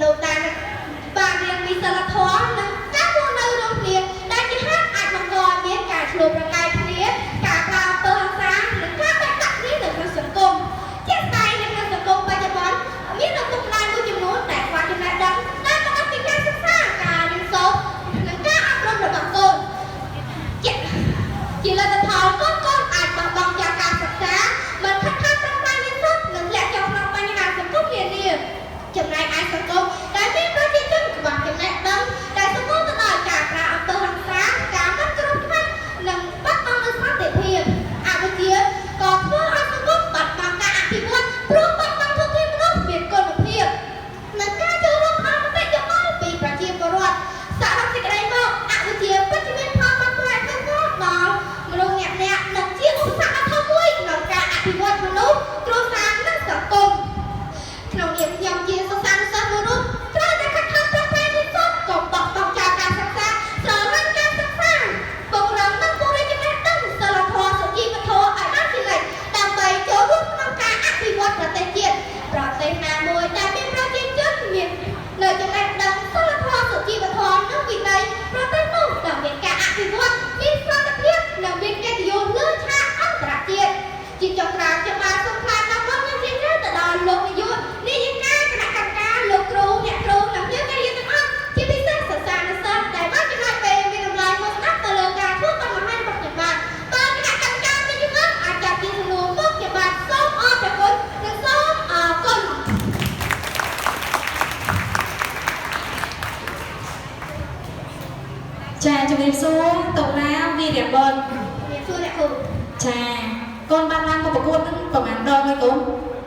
ដូនតាបានរៀនពីសិលធម៌និងការរស់នៅរួមគ្នាដែលជាហេតុអាចបង្កឲ្យមានការឈ្លោះប្រកែកគ្នាការប្រើអំពើហិង្សានិងការបែកបាក់គ្នានៅក្នុងសង្គមជាក់ស្ដែងនៅក្នុងសង្គមបច្ចុប្បន្នមានឪពុកម្ដាយមួយចំនួនដែលខ្វះចំណេះដឹងដែលបណ្ដាលពីការសិក្សាការរៀនសូត្រនិងការអប់រំរបស់កូនជាជាលទ្ធផលកូនកូនអាចបោះបង់ចោលការសិក្សាមិនខិតខំប្រឹងប្រែងរៀនសូត្រនិងធ្លាក់ចុះក្នុងបញ្ហាសង្គមនានាចំណែកឯសង្គមដែលមានប្រជាជនខ្វះចំណេះដឹងដែលសម្បូរទៅដោយការប្រើអំពើហិង្សាការមិនគោរពច្បាប់និងបាត់បង់នូវសន្តិភាពអវិជ្ជាក៏ធ្វើឲ្យសង្គមបាត់បង់ការអភិវឌ្ឍព្រោះបាត់បង់ធនធានមនុស្សមានគុណភាពនិងការចូលរួមផ្ដល់មតិយោបល់ពីប្រជាពលរដ្ឋសរុបសេចក្តីមកអវិជ្ជាពិតជាមានផលប៉ះពាល់ធ្ងន់ធ្ងរដល់មនុស្សម្នាក់ៗនិងជាឧបសគ្គដ៏ធំមួយក្នុងការអភិវឌ្ឍមនុស្សគ្រួសារនិងសង្គម ក្នុងនាមខ្ញុំជាសិស្សានុសិស្សមួយរូបត្រូវតែខិតខំប្រឹងប្រែងរៀនសូត្រកុំបោះបង់ចោលការសិក្សាស្រឡាញ់ការសិក្សាពង្រឹងនិងពង្រីកចំណេះដឹងសិលធម៌សុជីវធម៌ឲ្យបានជានិច្ចដើម្បីចូលរួមក្នុងការអភិវឌ្ឍប្រទេសជាតិប្រទេសណាមួយដែលមានប្រជាជនមាននៅចំណេះដឹងសិលធម៌សុជីវធម៌និងវិន័យប្រទេសនោះនឹងមានការអភិវឌ្ឍមានសន្តិភាពនិងមានកិត្តិយសលើឆាកអន្តរជាតិជាចុងក្រោយខ្ញុំបាទសូមថ្លែងអំណរគុណយ៉ាងជ្រាលជ្រៅទៅដល់លោកនាយកនាយិកាគណៈកម្មការលោកគ្រូអ្នកគ្រូនិងភ្ញៀវកិត្តិយសទាំងអស់ជាពិសេសសិស្សានុសិស្សដែលបានចំណាយពេលមានតម្លៃមកស្ដាប់ទៅលើការធ្វើបទបង្ហាញរបស់ខ្ញុំបាទបើគណៈកម្មការមានជំនឿអាចចាប់ជាសំណួរមកខ្ញុំបាទសូមអរព្រះគុណនិងសូមអរគុណ ចាជំរាបសួរតុលាវីរៈបុត្រ ជំរាបសួរអ្នកគ្រូ ចាកូនបានឡើងមកប្រកួតនឹងប្រហែលដងហើយកូន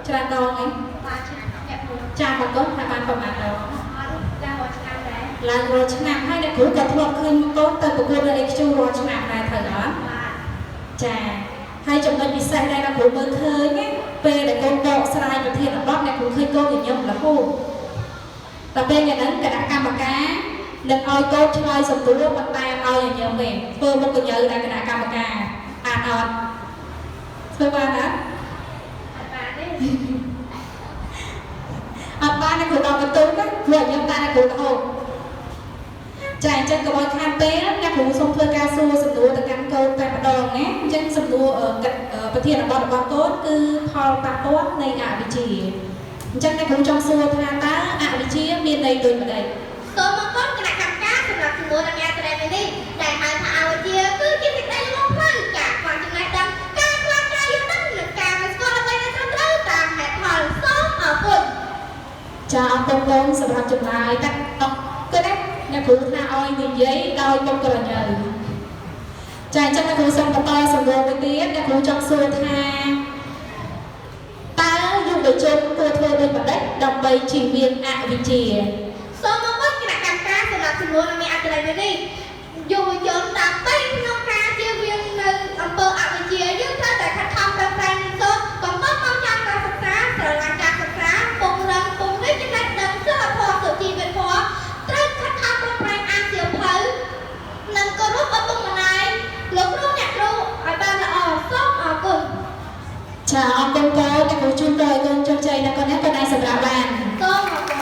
ច្រើនដងហី បាទឆ្នាំអ្នកគ្រូ ចាំមកកូនថាបានប្រហែលដង អត់ឡើងរាល់ឆ្នាំដែរ ឡើងរាល់ឆ្នាំហើយអ្នកគ្រូក៏ធ្លាប់ឃើញកូនទៅប្រកួតនៅ HQ រាល់ឆ្នាំដែរត្រូវអត់ បាទ ចាហើយចំណុចពិសេសដែលអ្នកគ្រូមើលឃើញណាពេលដែលកូនបកស្រាយប្រធានបទអ្នកគ្រូឃើញកូនញញឹមរហូតតែពេលយ៉ាងហ្នឹងគណៈកម្មការនឹងឲ្យកូនឆ្លើយសំណួរប៉ុន្តែឲ្យញញឹមទេធ្វើមុខកញើដល់គណៈកម្មការអានអត់ធ្វើបានអត់ អត់បានទេ អត់បានអ្នកគ្រូដល់បន្ទូណាព្រោះញញឹមតែអ្នកគ្រូរហូតចាអញ្ចឹងកុំឲ្យខានពេលអ្នកគ្រូសូមធ្វើការសួរសំណួរទៅកាន់កូនតែម្ដងណាអញ្ចឹងសំណួរប្រធានបទរបស់កូនគឺផលប៉ះពាល់នៃអវិជ្ជាអញ្ចឹងអ្នកគ្រូចង់សួរថាតើអវិជ្ជាមានន័យដូចម្ដេច សូមអរគុណគណៈកម្មការសម្រាប់ជំនួសដល់អ្នកត្រែនេះដែលហៅថាអវិជ្ជាគឺជាសេចក្តីល្ងង់ខ្លៅការខ្វះចំណេះដឹងការខ្វះការយល់ដឹងនិងការមិនស្គាល់អ្វីដែលត្រឹមត្រូវតាមហេតុផលសូមអរគុណ ចាអរគុណបងសម្រាប់ចម្លើយតែអរគុណណាអ្នកគ្រូថាឲ្យនិយាយដោយមុខក្រញើចាអញ្ចឹងអ្នកគ្រូសូមបន្តសំណួរមួយទៀតអ្នកគ្រូចង់សួរថាតើយុវជនគួរធ្វើដូចម្ដេចដើម្បីជៀសវាងអវិជ្ជា សូមអរគុណគណៈកម្មការសម្រាប់ជំនួសដល់អ្នកអត្ថន័យនេះយុវជនដើម្បីក្នុងការជៀសវាងនៅអំពើអវិជ្ជាយើងត្រូវតែខិតខំប្រឹងប្រែងរៀនសូត្រកុំបោះបង់ចោលការសិក្សាស្រឡាញ់ការសិក្សាពង្រឹងពង្រីកចំណេះដឹងសិលធម៌សុជីវធម៌ត្រូវខិតខំប្រឹងប្រែងអានសៀវភៅនិងគោរពឪពុកម្ដាយលោកគ្រូអ្នកគ្រូឲ្យបានល្អសូមអរគុណ ចាអរគុណកូនអ្នកគ្រូជូនពរឲ្យកូនជោគជ័យណាកូនណាកូនអាចសម្រាប់បាន សូមអរគុណ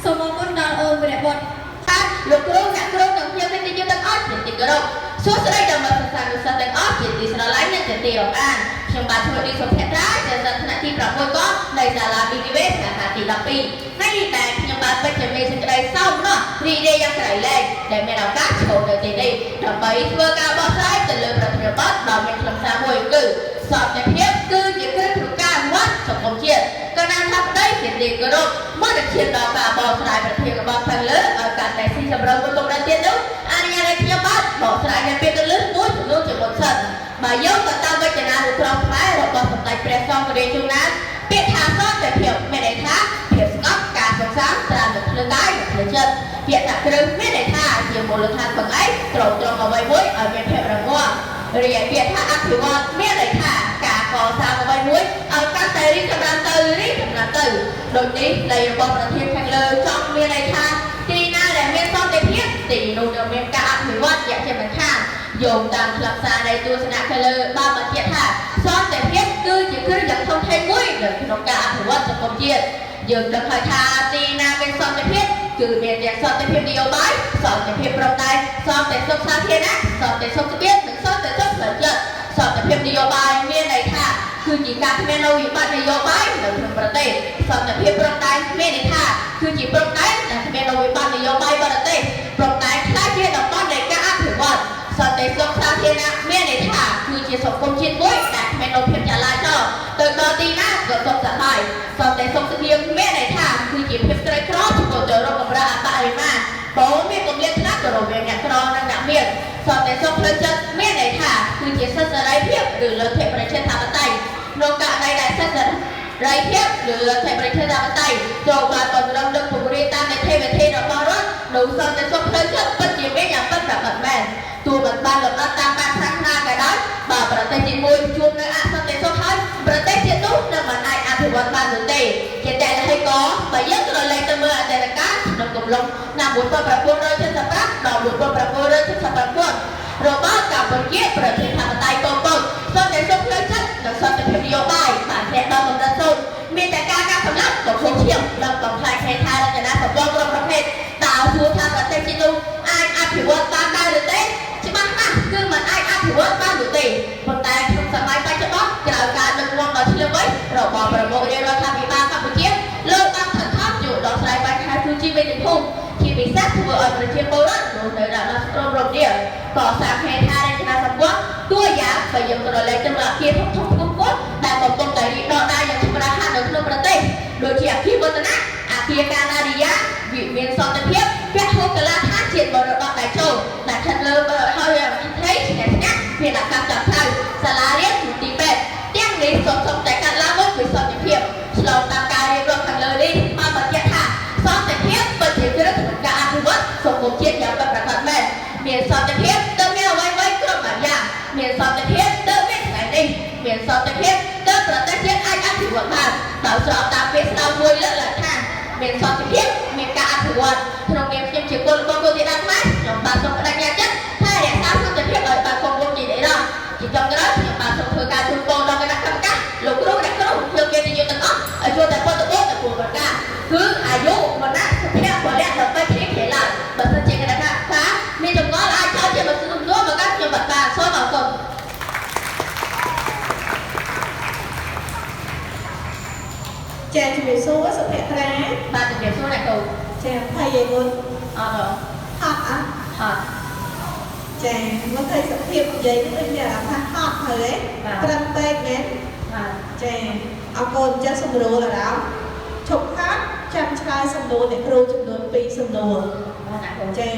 សូមអរគុណដល់អូនវីរៈបុត្រ បាទលោកគ្រូអ្នកគ្រូនិងភ្ញៀវកិត្តិយសទាំងអស់ជាទីគោរពសួស្តីដល់មិត្តសិស្សានុសិស្សទាំងអស់ជាទីស្រឡាញ់និងជាទីរាប់អានខ្ញុំបាទធ្វើឌីសុភត្រាជាសិស្សថ្នាក់ទី6កនៃសាលា BTV សាខាទី12ថ្ងៃនេះដែរខ្ញុំបាទពិតជាមានសេចក្តីសោមនស្សរីករាយយ៉ាងក្រៃលែងដែលមានឱកាសចូលនៅទីនេះដើម្បីធ្វើការបកស្រាយទៅលើប្រធានបទដ៏មានខ្លឹមសារមួយគឺសន្តិភាពគឺជាគ្រឹះក្នុងការអនុវត្តសង្គមជាតិកណ្ដាលថាប្តីជាទីគោរពមុននឹងឈានដល់ការបកស្រាយប្រធានបទខាងលើឲ្យកាន់តែស៊ីជម្រៅមួយកម្រិតទៀតនោះអនុញ្ញាតឲ្យខ្ញុំបាទបកស្រាយនៅពាក្យកលឹះមួយចំនួនជាមុនសិនបើយោងទៅតាមវចនានុក្រមខ្មែររបស់សម្ដេចព្រះសង្ឃរាជជួនណាតពាក្យថាសន្តិភាពមានន័យថាភាពស្ងប់ការសុខសាន្តត្រាំនៅផ្លូវកាយនិងផ្លូវចិត្តពាក្យថាគ្រឹះមានន័យថាជាមូលដ្ឋានបង្អែកត្រង់ត្រង់អ្វីមួយឲ្យមានភាពរឹងមាំរីឯពាក្យថាអភិវឌ្ឍមានន័យថាការកសាងអ្វីមួយឲ្យកាន់តែរីកចម្រើនទៅរីកចម្រើនទៅដូចនេះន័យរបស់ប្រធានខាងលើចង់មានន័យថាទីណាដែលមានសន្តិភាពទីនោះនឹងមានការអភិវឌ្ឍជាក់ជាមិនខានយោងតាមខ្លឹមសារនៃទស្សនៈខាងលើបានបញ្ជាក់ថាសន្តិភាពគឺជាគ្រឹះយ៉ាងធំធេង ធំមួយនៅក្នុងការអភិវឌ្ឍសង្គមជាតិយើងដឹងហើយថាទីណាមានសន្តិភាពគឺមានទាំងសន្តិភាពនយោបាយសន្តិភាពព្រំដែនសន្តិសុខសាធារណៈសន្តិសុខស្បៀងនិងសន្តិសុខផ្លូវចិត្តសន្តិភាពនយោបាយមានន័យថាគឺជាការគ្មាននូវវិបត្តិនយោបាយនៅក្នុងប្រទេសសន្តិភាពព្រំដែនមានន័យថាគឺជាព្រំដែនដែលគ្មាននូវវិបត្តិនយោបាយបរទេសព្រំដែនខ្លះជាតំបន់នៃការអភិវឌ្ឍសន្តិសុខសាធារណៈមានន័យថាគឺជាសង្គមជាតិមួយដែលគ្មាននូវភាពចលាចលទៅដល់ទីណាក៏សុខសប្បាយសន្តិសុខស្បៀងមានន័យថាគឺជាភាពក្រីក្រឆ្ពោះទៅរកកម្រិតអបរិមាបើមានគម្លាតខ្លះទៅរវាងអ្នកក្រនិងអ្នកមានសន្តិសុខផ្លូវចិត្តមានន័យថាគឺជាសិទ្ធិសេរីភាពឬលទ្ធិប្រជាធិបតេយ្យក្នុងករណីដែលសិទ្ធិសេរីភាពឬលទ្ធិប្រជាធិបតេយ្យត្រូវបានពង្រឹងនិងពង្រាយតាមនីតិវិធីរបស់រដ្ឋនោះសន្តិសុខផ្លូវចិត្តពិតជាមានយ៉ាងពិតប្រាកដមែនទោះមិនបានលម្អិតតាមបែបសាសនាក៏ដោយបើប្រទេសជាមួយជួបនៅអសន្តិសុខហើយប្រទេសជាតិនោះនឹងមិនអាចអភិវឌ្ឍបាននោះទេជាតែលហិកបើយើងក្រឡេកទៅមើលអតីតកាលក្នុងកំឡុងឆ្នាំ1975ដល់1979របស់កម្ពុជាប្រជាធិបតេយ្យប៉ុលពតសន្តិសុខផ្លូវចិត្តនិងសន្តិភាពនយោបាយបានធ្លាក់ដល់កម្រិតសូន្យមានតែការកាប់សម្លាប់បំពុលឈាមនិងបំផ្លាញហេដ្ឋារចនាសម្ព័ន្ធគ្រប់ប្រភេទតើសួរថាប្រទេសជាតិនោះអាចអភិវឌ្ឍបានដែរឬទេច្បាស់ណាស់គឺមិនអាចអភិវឌ្ឍបាននោះទេប៉ុន្តែក្នុងសម័យបច្ចុប្បន្នក្រោយការដឹកនាំដ៏ឈ្លាសវៃរបស់ប្រមុខរាជរដ្ឋាភិបាលកម្ពុជាលោកបានខិតខំជួយដោះស្រាយបញ្ហាទូជីវភូមិជាពិសេសធ្វើឲ្យប្រជាពលរដ្ឋរស់នៅដោយស្រុំរំលាកសាងហេដ្ឋារចនាសម្ព័ន្ធតួយ៉ាងបើយើងក្រឡេកទៅមើលអគារធំធំខ្ពស់ខ្ពស់ដែលកំពុងតែរីកដុះដាលយ៉ាងឆាប់រហ័សនៅក្នុងប្រទេសដូចជាអគារវឌ្ឍនៈអគារកាណាឌីយ៉ាវិមានសន្តិភាពពហុកីឡាដ្ឋានជាតិបរតតៃជោដែលស្ថិតលើហើយថៃឈ្នះឈ្នះមានឱកាសចាប់ទៅសាលារៀនមន្ទីរពេទ្យទាំងនេះសុទ្ធសឹងតែកាត់ឡើងមកពីសន្តិភាពឆ្លងតាមការរៀបរាប់ខាងលើនេះបានបញ្ជាក់ថាសន្តិភាពពិតជាគ្រឹះក្នុងការអភិវឌ្ឍសង្គមជាតិយ៉ាងពិតប្រាកដមែនមានសន្តិភាពទើបមានអ្វីៗគ្រប់បែបយ៉ាងមានសន្តិភាពទើបមានថ្ងៃនេះមានសន្តិភាពទើបប្រទេសជាតិអាចអភិវឌ្ឍបានដោយស្របតាមពាក្យស្លោកមួយលើកឡើងថាមានសន្តិភាពមានការអភិវឌ្ឍក្នុងនាមខ្ញុំជាពលរដ្ឋកូនជាតិខ្មែរខ្ញុំបាទសូមបដិញ្ញាចិត្តថារក្សាសន្តិភាពឲ្យបានគង់វង្សជានិរន្តរ៍ជាចុងក្រោយខ្ញុំបាទសូមធ្វើការជូនពរដល់គណៈកម្មការលោកគ្រូអ្នកគ្រូលោកកិត្តិយសទាំងអស់ឲ្យជួយតែពុទ្ធបុត្រនិងពលរដ្ឋការគឺអាយុវណ្ណៈសុខៈពលៈដើម្បីគ្នាគេឡើយបើសិនជាគណៈកម្មការមានចម្ងល់អាចចោទជាសំណួរមកកាន់ខ្ញុំបាទបានសូមអរគុណ ចាជំរាបសួរសុភត្រា បាទជំរាបសួរអ្នកគ្រូ ចាភ័យឯមុន អត់ ហត់អត់ ហត់ ចាមកឃើញសុភាពនិយាយនឹងដូចមានអារម្មណ៍ថាហត់ហើយទេប្រឹងពេកមែន បាទ ចាអរគុណចាសម្រួលអារម្មណ៍ឈប់ហត់ចាំឆ្លើយសំណួរអ្នកគ្រូចំនួន2សំណួរ បាទអ្នកគ្រូ ចា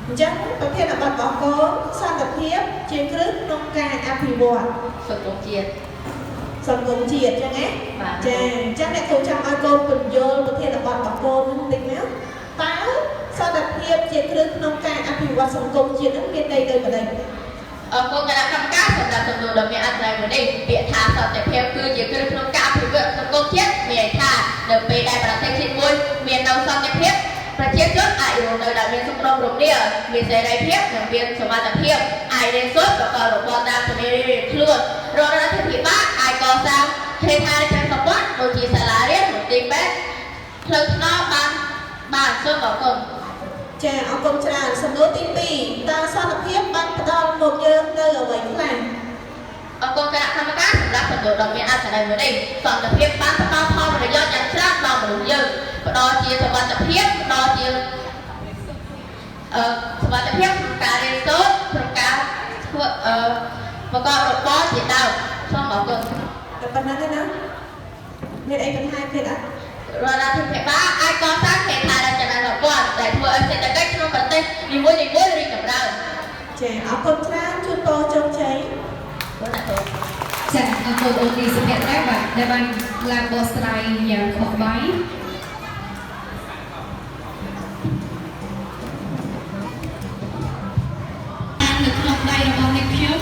អញ្ចឹងប្រធានបទរបស់កូនសន្តិភាពជាគ្រឹះក្នុងការអភិវឌ្ឍ សង្គមជាតិ សង្គមជាតិអញ្ចឹងណា បាទ ចាអញ្ចឹងអ្នកគ្រូចង់ឲ្យកូនពន្យល់ប្រធានបទរបស់កូននឹងតិចណាតើសន្តិភាពជាគ្រឹះក្នុងការអភិវឌ្ឍសង្គមជាតិនឹងមានន័យដូចម្តេច អរគុណគណៈកម្មការសម្រាប់សំណួរដ៏មានអត្ថន័យមួយនេះពាក្យថាសន្តិភាពគឺជាគ្រឹះក្នុងការអភិវឌ្ឍសង្គមជាតិមានន័យថានៅពេលដែលប្រទេសជាតិមួយមាននូវសន្តិភាពប្រជាជនអាចរស់នៅដោយមានសុខដុមរមនាមានសេរីភាពនិងមានសុវត្ថិភាពអាចរៀនសូត្រប្រកបរបរតាមជំនាញរៀងៗខ្លួនរដ្ឋាភិបាលអាចកសាងហេដ្ឋារចនាសម្ព័ន្ធដូចជាសាលារៀនមន្ទីរពេទ្យផ្លូវថ្នល់បានបានសូមអរគុណ ចាអរគុណច្រើនសំណួរទី2តើសន្តិភាពបានផ្ដល់មកយើងនៅអ្វីខ្លះ អរគុណគណៈកម្មការសម្រាប់សំណួរដ៏មានអត្ថន័យមួយនេះសន្តិភាពបានផ្ដល់ផលប្រយោជន៍យ៉ាងច្រើនដល់មនុស្សយើងផ្ដល់ជាសុវត្ថិភាពផ្ដល់ជាសុវត្ថិភាពក្នុងការរៀនសូត្រក្នុងការធ្វើប្រកបរបរជាដើមសូមអរគុណ តែប៉ុណ្្នឹងទេណាមានអីបន្ថែមទៀតអត់ រដ្ឋាភិបាលអាចកសាងហេដ្ឋារចនាសម្ព័ន្ធដែលធ្វើឲ្យសេដ្ឋកិច្ចក្នុងប្រទេសនីមួយៗរីកចម្រើន ចាអរគុណច្រើនជូនពរជោគជ័យ បាទអ្នកគ្រូ ចាអរគុណអូនទីសុភត្រាបាទដែលបានឡើងបកស្រាយយ៉ាងខុសបាយនៅក្នុងដៃរបស់អ្នកខ្ញុំ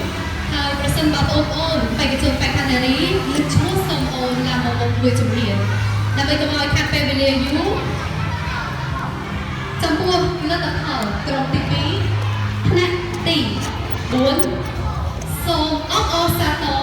ហើយប្រសិនបើបងប្អូនបេក្ខជនបេក្ខនារីលើកឈ្មោះសូមអូនឡើងមកមុខមួយជំហានដើម្បីកុំឲ្យខាតពេលវេលាយូរចំពោះលទ្ធផលក្រុមទី2ថ្នាក់ទី4សូមអបអរសាទរ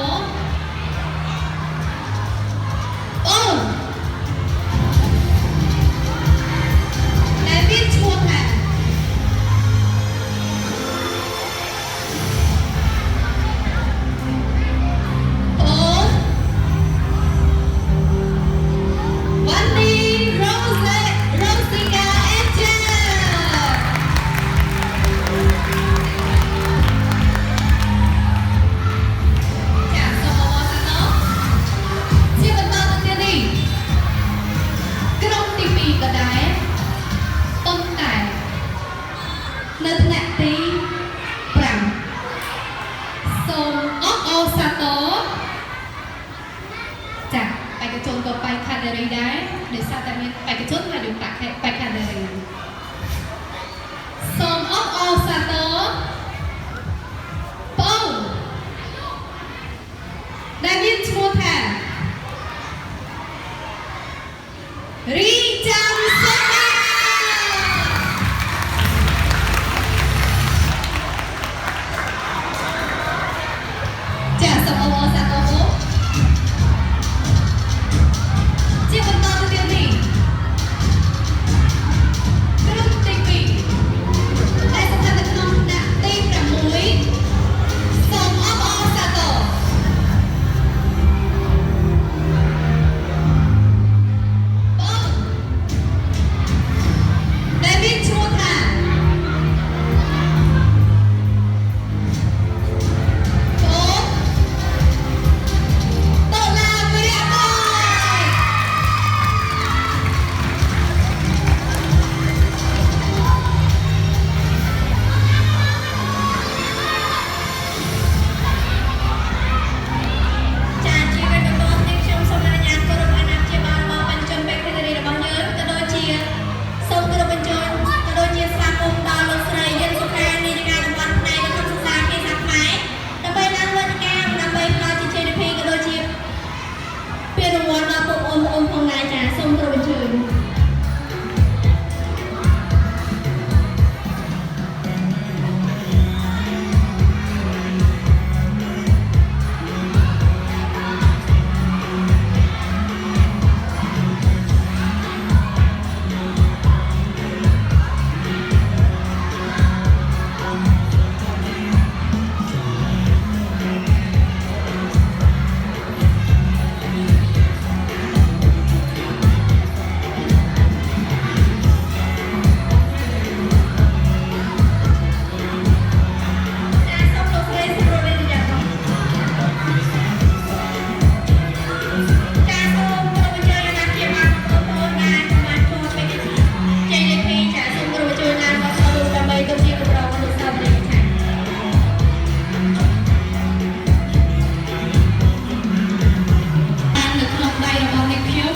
ដែរដោយសារតែមានបេក្ខជនហើយនិងបេក្ខបេក្ខនារីសូមអបអរសាទរបងដែលមានឈ្មោះថារីចាំសុខាចាសសូមអបអរសាទរបងជាបន្តទៅទៀតនេះក្រុមទី2ដែលស្ថិតនៅក្នុងថ្នាក់ទី6សូមអបអរសាទរបងដែលមានឈ្មោះថាបងតូឡាវិរៈបង ចាជាកិច្ចបន្តនេះខ្ញុំសូមអនុញ្ញាតគោរពអាណាព្យាបាលរបស់បញ្ជនបេក្ខនារីរបស់យើងក៏ដូចជាសូមគោរពបញ្ជនក៏ដូចជាស្វាគមន៍ដល់លោកស្រីយិនសុខានាយិកាតំបន់ផ្នែកក្នុងសិក្សាភាសាខ្មែរដើម្បីឡើងវេទិកាដើម្បីផ្ដល់ជាជ័យលាភីក៏ដូចជាពានរង្វាន់ដល់ពុកអូនប្អូនផងដែរចាសូមគោរពអញ្ជើញ ចាសូមលោកស្រីសម្រួលវេទិកាផងចាសូមគោរពអញ្ជើញអាណាព្យាបាលបងប្អូនដែលបានចូលបេក្ខជនជ័យលាភីចាសូមគោរពអញ្ជើញឡើងមកចូលរួមដើម្បីទុកជាកម្រងអនុស្សាវរីយ៍ចា បាននៅក្នុងដៃរបស់អ្នកខ្ញុំ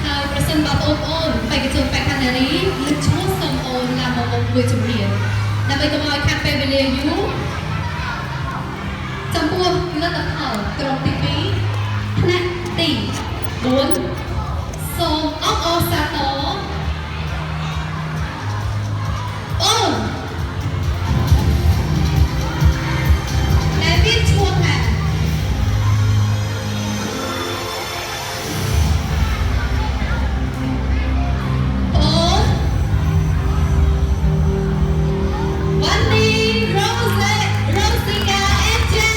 ហើយប្រសិនបើបងប្អូនបេក្ខជនបេក្ខនារីលើកឈ្មោះសូមអូនឡើងមកមុខមួយជំហានដើម្បីកុំឲ្យខាតពេលវេលាយូរចំពោះលទ្ធផលក្រុមទី2ថ្នាក់ទី4សូមអបអរសាទរអូនដែលមានឈ្មោះថា អូនវ៉ាន់នីរ៉ូសេរ៉ូស៊ីកាអេជែ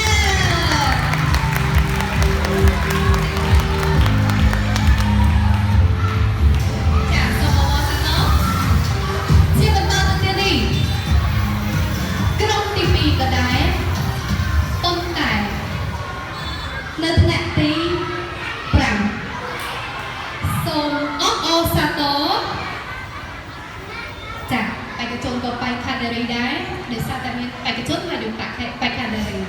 ចាសូមអបអរសាទរជាបន្តទៅទៀតនេះក្រុមទី2ក៏ដែរប៉ុន្តែនៅថ្នាក់ទី5សូមអបអរសាទរ ចាបេក្ខជនក៏បេក្ខនារីដែរដោយសារតែមានបេក្ខជនហើយនិងបេក្ខបេក្ខនារី